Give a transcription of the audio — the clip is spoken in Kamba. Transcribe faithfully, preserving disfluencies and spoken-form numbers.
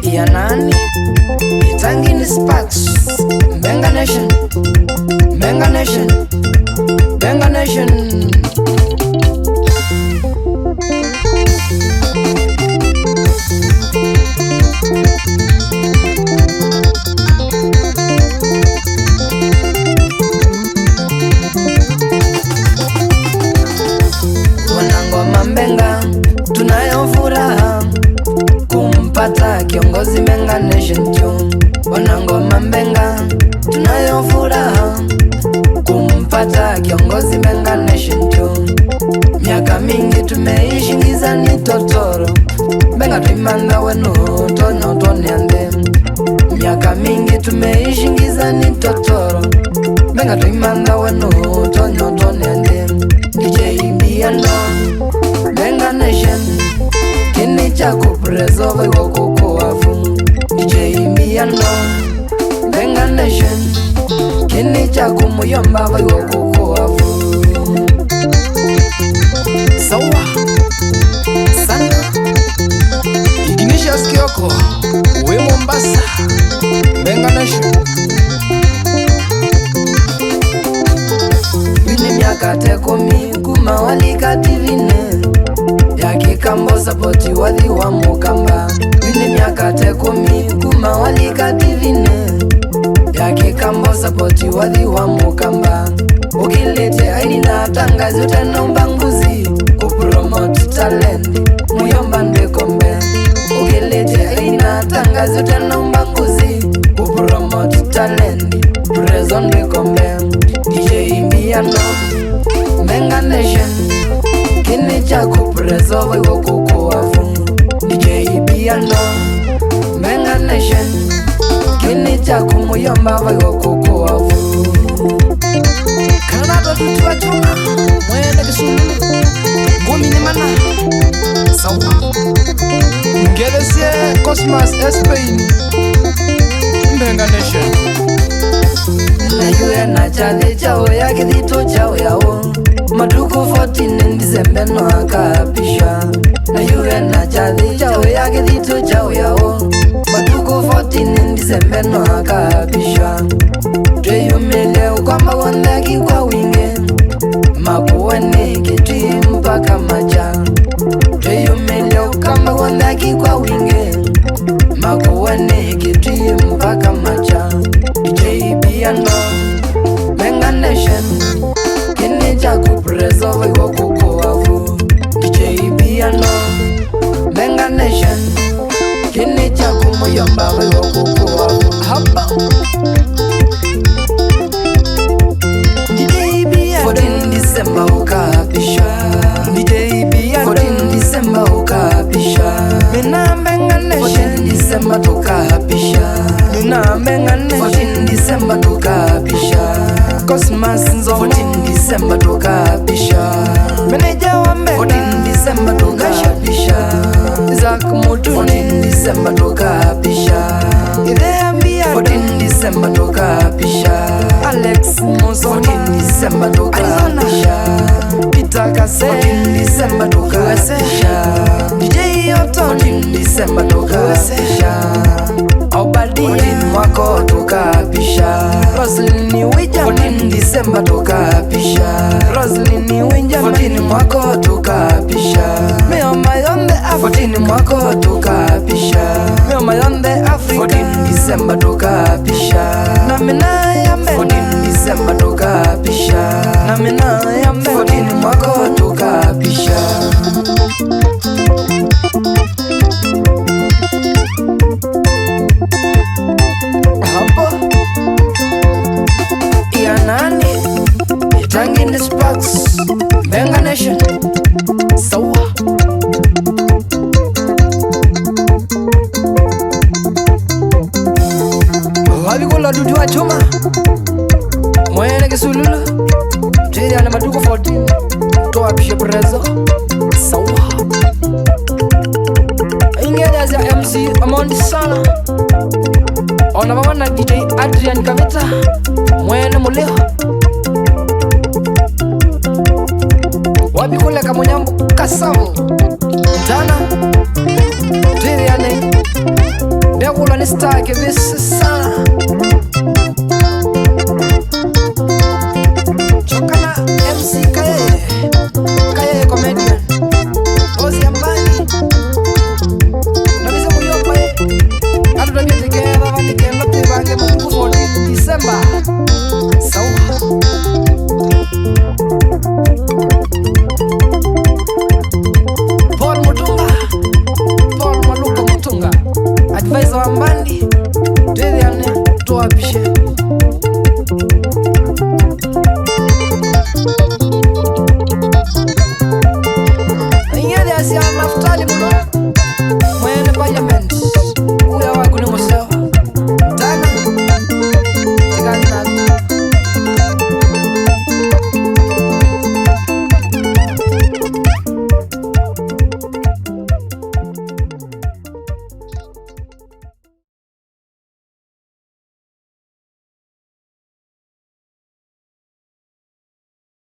Ianani, Itangini Sparks, Mbenga Nation, Mbenga Nation, Mbenga Nation. Wanangoma Mbenga, tunayo furaha kumpata kiongozi Mbenga Nation tu. Wanangoma Mbenga, tunayo furaha kumpata kiongozi Mbenga Nation tu. Miaka mingi tumeishi gizani totoro, Mbenga twaimantha we nũtonya ũtwonea nthĩ. Miaka mingi tumeishi gizani totoro, Mbenga twaimantha we nũtonya ũtwonea nthĩ. D J Piano, Mbenga Nation, kĩnĩ kyaku Prezo vaiwa kũkũavu. D J Piano, Mbenga Nation, kĩnĩ kyaku Mũyomba vaiwa kũkũavu. Sawa sana. Ignatius Kioko, wĩ Mombasa, Mbenga Nation. Yu nĩ myaka ta ĩkũmi kuma walika tivinĩ ya Kĩkambo Sapoti wathi wa Mũkamba. Yu nĩ myaka ta ĩkũmi kuma walika tivinĩ ya Kĩkambo Sapoti wathi wa Mũkamba. Ũkĩlĩte aini na atangazi ũtena ũmbanguzi, kũpromote talent, Mũyomba ndĩkombe. Ũkĩlĩte aini na atangazi ũtena ũmbanguzi, kũpromote talent, Prezo ndĩkombe. D J Piano, Mbenga Nation, kĩnĩ kyaku Prezo vaiwa kũkũavu. D J Piano, Mbenga Nation, kĩnĩ kyaku Mũyomba vaiwa kũkũavu. Kana tũtutua chuma, mwene Kĩsũngũ, ngumi nĩ mana. Sawa. Ngelesye Cosmas Spain, Mbenga Nation. Na yu ena kyathĩ kya ũya kĩthito kya ũya ũ. Matukũ fourteen Ndisembe no akaapishwa. Na yu ena kyathĩ kya ũya kĩthito kya ũya ũ. Matukũ fourteen Ndisembe no akaapishwa. Twĩyumĩlye Ũkamba w'onthe aki kwa wingĩ. Makuwe nĩ Kĩtui mpaka Makya. Twĩyumĩlye Ũkamba w'onthe aki kwa wingĩ. Makuwe nĩ Kĩtui mpaka Makya. D J Piano, Mbenga Nation, kĩnĩ kyaku Prezo vaiwa kũkũavu. D J Piano, Mbenga Nation, kĩnĩ kyaku Mũyomba vaiwa kũkũavu. Hapa. D J Piano. Fourteen December ũkaapishwa. D J Piano. Fourteen December ũkaapishwa. Mina Mbenga Nation. Fourteen December tũkaapishwa. Mina Mbenga Nation. Fourteen December tũkaapishwa. Cosmas Nzongo. Fourteen December tũkaapishwa. Meneja wa Mbenga. Fourteen December tũkaapishwa. Isaac Mutuni. Fourteen December tũkaapishwa. Ithe ambia. Fourteen December tũkaapishwa. Alex Muzo. Fourteen December tũkaapishwa. Peter Kase. Fourteen December tũkaapishwa. D J Otto. Fourteen December tũkaapishwa. Obadia. Fourteen mwaka tũkaapishwa. Roslyn Wija. Fourteen December tũkaapishwa. Roslyn Wija. Fourteen mwaka tũkaapishwa. Mĩoma yonthe Africa. Fourteen mwaka tũkaapishwa. Mĩoma yonthe Africa. Fourteen December tũkaapishwa. Na mina ya Mbenga. Fourteen December tũkaapishwa. Na mina ya Mbenga. Fourteen mwaka tũkaapishwa. Hapo. Ianani, Itangini Sparks, Mbenga Nation. Sawa. Wavikula dudu wa chuma. Mwene Kĩsũlũlũ. Twĩthĩana matukũ fourteen. Twapishe Prezo. Sawa. Ingethasya M C Amondi sana. Ona vamwe na D J Adrian Kavita, mwene Mũlĩo. Wa Nĩkũleka mũnyambo kasavu. Ndana. Ndĩthĩane. Ndekũlwa nĩ star kĩvĩsĩ sana.